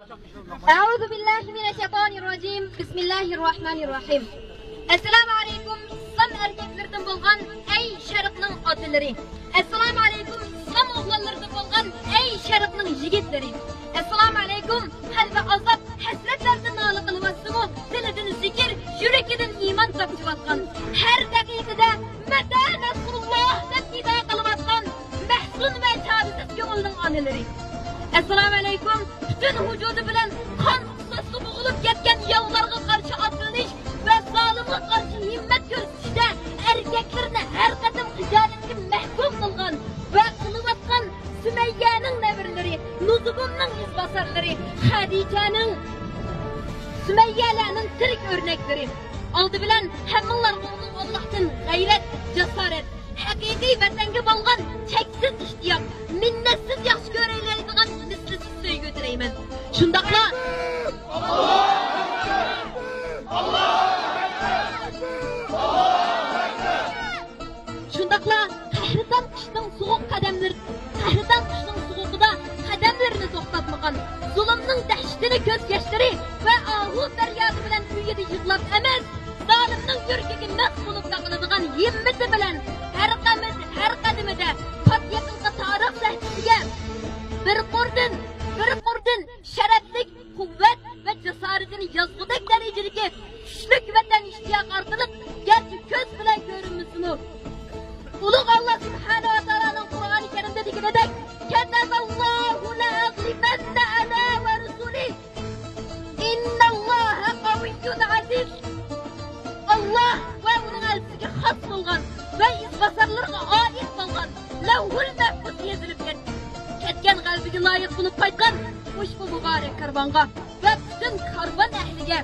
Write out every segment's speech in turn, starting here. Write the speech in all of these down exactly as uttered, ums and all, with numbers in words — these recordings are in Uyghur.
أعوذ بالله من الشيطان الرجيم. بسم الله الرحمن الرحيم. ئەسسالامۇ ئەلەيكۇم، ئىسلام ئەركەكلىرىدىن بولغان ئەي شەرقنىڭ ئاتىلىرى! ئەسسالامۇ ئەلەيكۇم، ئىسلام ئوغلانلىرىدىن بولغان ئەي شەرقنىڭ يىگىتلىرى! ئەسسالامۇ ئەلەيكۇم، قەلبى ئازاب، ھەسرەتلەردىن نالە قىلىۋاتسىمۇ، دىلىدىن زىكىر، يۈرىكىدىن ئىمان تاپچىۋاتقان، ھەر دەقىقىدە مەتە نەسرۇللاھ دەپ نىدا قىلىۋاتقان مەھزۇن ۋە چارىسىز كۆڭۈلنىڭ ئانىلىرى! ئەسسالامۇ ئەلەيكۇم، پۈتۈن ۋۇجۇدى بىلەن قان ئۇقساسقا بوغۇلۇپ كەتكەن ياۋلارغا قارشى ئاتلىنىش ۋە زالىمغا قارشى ھىممەت كۆرسىتىشتە ئەركەكلىرىنى ھەر قېتىم خىجالەتكە مەھكۇم قىلغان ۋە قىلىۋاتقان سۈمەييەنىڭ نەۋرىلىرى، نۇزۇگۇمنىڭ ئىزباسارلىرى، خەدىچەنىڭ، سۈمەييەلەرنىڭ تىرىك ئۆرنەكلىرى. ئالدى بىلەن ھەممىڭلارغا ئۇلۇغ ئاللاھتىن غەيرەت، جاسارەت، ھەقىقىي ۋەتەنگە بولغان چەكسىز ئىشتىياق، مىننەتسىز ياخشى كۆرەلەيدىغان مىسلىسىز سۆيگۈ تىلەيمەن. شۇنداقلا، شۇنداقلا قەھرىتان قىشنىڭ سوغۇق قەدەملىرى، قەھرىتان قىشنىڭ سوغۇقىدا قەدەملىرىنى توختاتمىغان، زۇلۇمنىڭ دەھشىتىنى كۆز ياشلىرى ۋە ئاھۇ پەريادى بىلەن ئۆيىدە يىغلاپ ئەمەس، زالىمنىڭ يۈرىكىگە مەس بولۇپ تاقىلىدىغان ھىممىتى بىلەن ھەر قەدىمىدە، ھەر قەدىمىدە پات يېقىنقى تارىخ سەھىپىسىگە بىر قۇردىن، بىر قۇردىن شەرەپلىك، قۇۋۋەت ۋە جاسارىتىنى يازغۇدەك دەرىجىدىكى كۈچلۈك ۋەتەن ئىشتىياقى ئارقىلىق گەرچە كۆز بىلەن كۆرۈنمىسىمۇ، ئۇلۇغ ئاللا سۇبھانەھۇ ۋە تائالانىڭ قۇرئانى كەرىمدە دېگىنىدەك، كتب الله لأغلبن أنا ورسلي إن الله قوي عزيز. ئاللا ۋە ئۇنىڭ ئەلچىسىگە خاس بولغان ۋە ئىزباسارلىرىغا ئائىت بولغان لەۋھۇل مەھپۇز يېزىلىپ كەتكەن، كەتكەن غەلىبىگە لايىق بولۇپ قايتقان ئۇشبۇ مۇبارەك كارۋانغا ۋە پۈتۈن كارۋان ئەھلىگە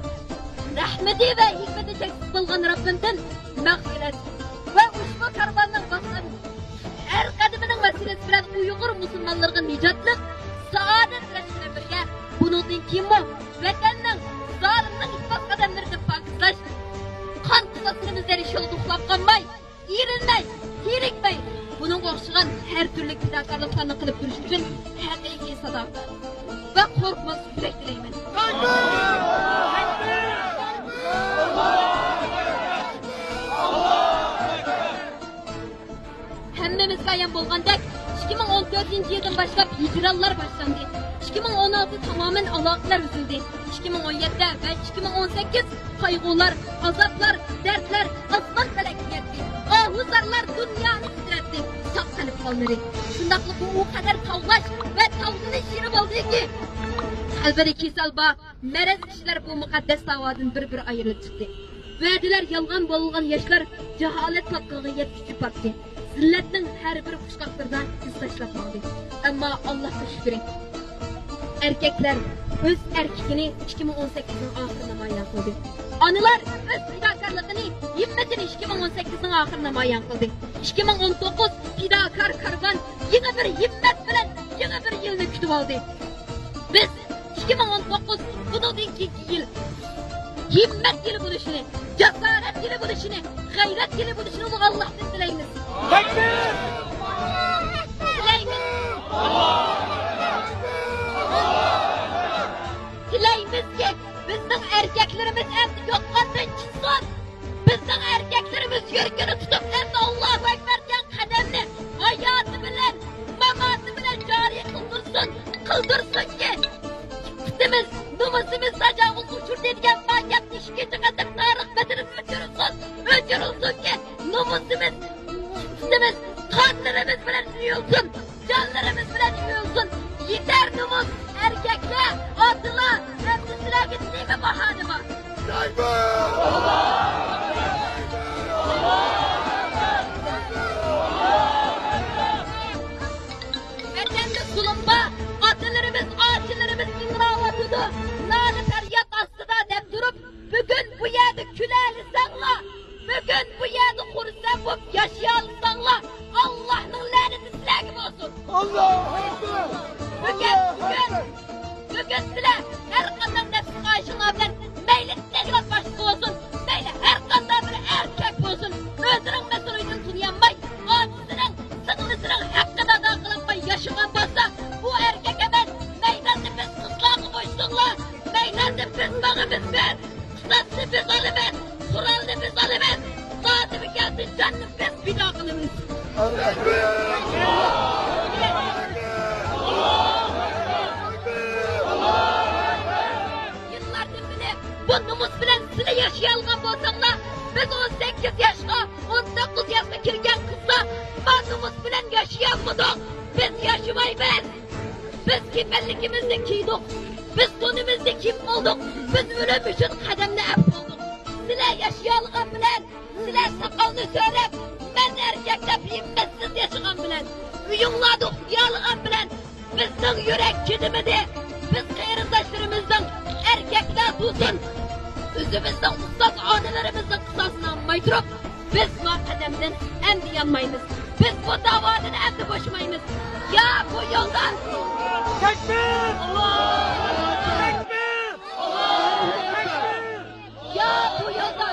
رەھمىتى ۋە ھېكمىتى چەكسىز بولغان رەببىمدىن مەغپىرەت ۋە ئۇشبۇ كارۋاننىڭ باشلىرىنى، ھەر قەدىمىنىڭ ۋەسىلىسى بىلەن ئۇيغۇر مۇسۇلمانلىرىغا نىجاتلىق، سائادەت بىلەن بىلەن بىرگە، بۇنىڭدىن كېيىنمۇ ۋەتەننىڭ زالىمنىڭ ئىپلاس قەدەملىرىدىن پاكىزلاش، قان قىساسلىرىمىز دېرىشىغا ئۇخلاپ قالماي، ئېرىنمەي، زېرىكمەي، بۇنىڭغا ئوخشىغان ھەر تۈرلۈك پىداكارلىقلارنى قىلىپ تۇرۇش ئۈچۈن ھەقىقىي ساداقەت ۋە قورقماس يۈرەك تىلەيمەن. ھەممىمىزگە ئايان بولغاندەك، ئىككى مىڭ ئون تۆتىنچى يىلدىن باشلاپ ھىجرانلار باشلاندى. ئىككى مىڭ ئون ئالتە تامامەن ئالاقىلەر ئۈزۈلدى. ئىككى مىڭ ئون يەتتە ۋە ئىككى مىڭ ئون سەككىز قايغۇلار، ئازابلار، دەردلەر ئاسمان پەلەككە يەتتى. ئاھۇ زارلار دۇنيانى تىترەتتى. ساق قەلب بالىلىرى. شۇنداقلا بۇ ئۇ قەدەر تاۋلاش ۋە تاۋلىنىش يىلى بولدىكى، قەلبىدە كېسەل بار، مەرەز كىشىلەر بۇ مۇقەددەس داۋادىن بىر-بىر ئايرىلىپ چىقتى. ۋەدىلەر يالغان بولغان ياشلار جاھالەت پاتقىقىغا يەتكۈچە پاتتى. زىللەتنىڭ ھەر بىر قۇچقاقلىرىدا ئىز تاشلاپ ماڭدى. ئەمما ئاللاھقا شۈكرى، ئەركەكلەر ئۆز ئەركىكىنى ئىككى مىڭ ئون سەككىزنىڭ ئاخىرى نامايان قىلدى. ئانىلار ئۆز پىداكارلىقىنى، ھىممىتىنى ئىككى مىڭ ئون سەككىزنىڭ ئاخىرى نامايان قىلدى. ئىككى مىڭ ئون توققۇز پىداكار كارۋان يېڭى بىر ھىممەت بىلەن يېڭى بىر يىلنى كۈتۈۋالدى. بىز ئىككى مىڭ ئون توققۇز بۇنىڭدىن كېيىنكى يىل ھىممەت يىلى بولۇشىنى، جاسارەت يىلى بولۇشىنى، غەيرەت يىلى بولۇشىنى ئۇلۇغ ئاللاھتىن تىلەيمىز. تەكبىر! تىلەيمىز. تىلەيمىزكى، بىزنىڭ ئەركەكلىرىمىز ئەمدى يوتقاندىن چىقسۇن. بىزنىڭ ئەركەكلىرىمىز يۈرىكىنى تۇتۇپ، ئەمدى ئاللاھۇ ئەكبەر دېگەن قەدەمنى ھاياتى بىلەن، ماماتى بىلەن جارى قىلدۇرسۇن، قىلدۇرسۇنكى، ئىپپىتىمىز، نومۇسىمىز تاجاۋۇزغا ئۇچرىدى دېگەن بار گەپنى ئىككىنچى قېتىم تارىخ بەتىدىن ئۆچۈرۈلسۇن، ئۆچۈرۈلسۇنكى، نومۇسىمىز، ئىپپىتىمىز قانلىرىمىز بىلەن يۇيۇلسۇن. جانلىرىمىز بىلەن يۇيۇلسۇن. يېتەر نومۇس، ئەركەكلەر، ئاتىلار، ئەمدى سىلەرگە نېمە باھانە بار؟ ۋەتەندە زۇلۇم بار، ئاتىلىرىمىز، ئاچىلىرىمىز ئىڭراۋاتىدۇ. نالە پەرياد ئاستىدا دەپ تۇرۇپ، بۈگۈن بۇ يەردە كۈلەلىسەڭلار، بۈگۈن بۇ يەردە خۇرسەن بولۇپ ياشىيالىساڭلار، ئاللاھنىڭ لەنىتى سىلەرگە بولسۇن. ئاللاھۇ ئەكبەر! بۈگۈن، بۈگۈن، بۈگۈن سىلەر ھەر قانداق نەپسى خاھىشىڭلار بىلەن مەيلى تەشكىلات باشلىقى بولسۇن، مەيلى ھەر قانداق بىر ئەركەك بولسۇن، ئۆزىنىڭ مەسئۇلىيىتىنى تونۇيالماي، ئاچىسىنىڭ، سىڭلىسىنىڭ ھەققىنى ئادا قىلالماي ياشىغان بولسا، ئۇ ئەركەك ئەمەس، مەيداننى بىز قىزلارغا بوشىدۇق. بىز ماڭىمىز بىز، قىساسنى بىز ئالىمىز، قورالنى بىز ئالىمىز، زادىمۇ كەلسە جاننى بىز پىدا قىلىمىز. يىللاردىن بېرى بۇ نومۇس بىلەن سىلە ياشىيالىغان بولساڭلار، بىز ئون سەككىز ياشقا، ئون توققۇز ياشقا كىرگەن قىزلار ما نومۇس بىلەن ياشىيالمىدۇق. بىز ياشىمايمىز. بىز كېپەنلىكىمىزنى كىيدۇق. بىز تونىمىزنى كىيىپ بولدۇق. بىز ئۆلۈم ئۈچۈن قەدەمنى ئەپ بولدۇق. سىلە ياشىيالىغان بىلەن، سىلە ساقالنى سۆرەپ، مەن ئەركەك دەپ ھىممەتسىز ياشىغان بىلەن، ئۆيۈڭلاردا ئۇخلىيالىغان بىلەن، بىزنىڭ يۈرەك چىدىمىدى. بىز قېرىنداشلىرىمىزنىڭ، ئەركەكلەر تۇرسۇن، ئۆزىمىزنىڭ ئۇستاز ئانىلىرىمىزنىڭ قىساسىنى ئالماي تۇرۇپ، بىز ما قەدەمدىن ئەمدى يانمايمىز. بىز بۇ داۋادىن ئەمدى بوشىمايمىز. يا بۇ يولدىن. تەكبىر! تەكبىر! يا بۇ يولدا،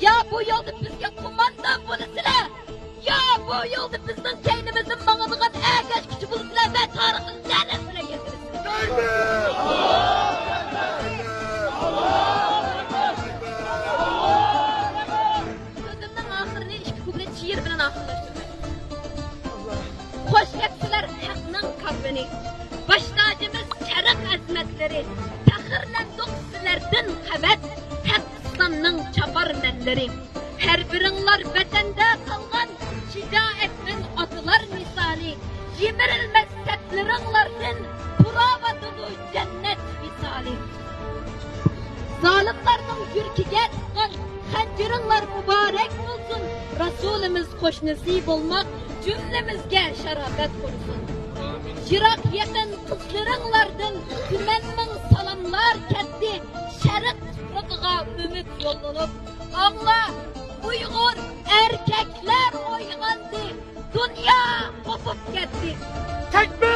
يا بۇ يولدا بىزگە قوماندان بولىسىلەر، يا بۇ يولدا بىزنىڭ كەينىمىزدىن ماڭىدىغان ئەگەشكۈچى بولىسىلەر ۋە تارىخقا لەنەت بىلەن يېزىلىسىلەر. سۆزۈمنىڭ ئاخىرىنى ئىككى كۇپلېت شېئىر بىلەن ئاخىرلاشتۇرىمەن. خوش كەپسىلەر ھەقنىڭ كارۋىنى، باش تاجىمىز شەرق ئەزىمەتلىرى، پەخىرلەندۇق سىلەردىن قەۋەت، ھەق ئىسلامنىڭ چاپارمەنلىرى. ھەر بىرىڭلار ۋەتەندە قالغان شىجائەتمەن ئاتىلار مىسالى، يىمىرىلمەس سەپلىرىڭلاردىن پۇراۋاتىدۇ جەننەت ۋىسالى. زالىملارنىڭ يۈرىكىگە تىققان خەنجىرىڭلار مۇبارەك بولسۇن، رەسۇلىمىز قوشنىسى بولماق جۈملىمىزگە شاراپەت قۇرسۇن. يىراق يېقىن قىزلىرىڭلاردىن تۈمەنمىڭ سالاملار كەتتى، شەرق تۇپرىقىغا ئۈمىد يوللىنىپ. ئاڭلا، ئۇيغۇر ئەركەكلەر ئويغاندى، دۇنيا قوپۇپ كەتتى. تەكبىر!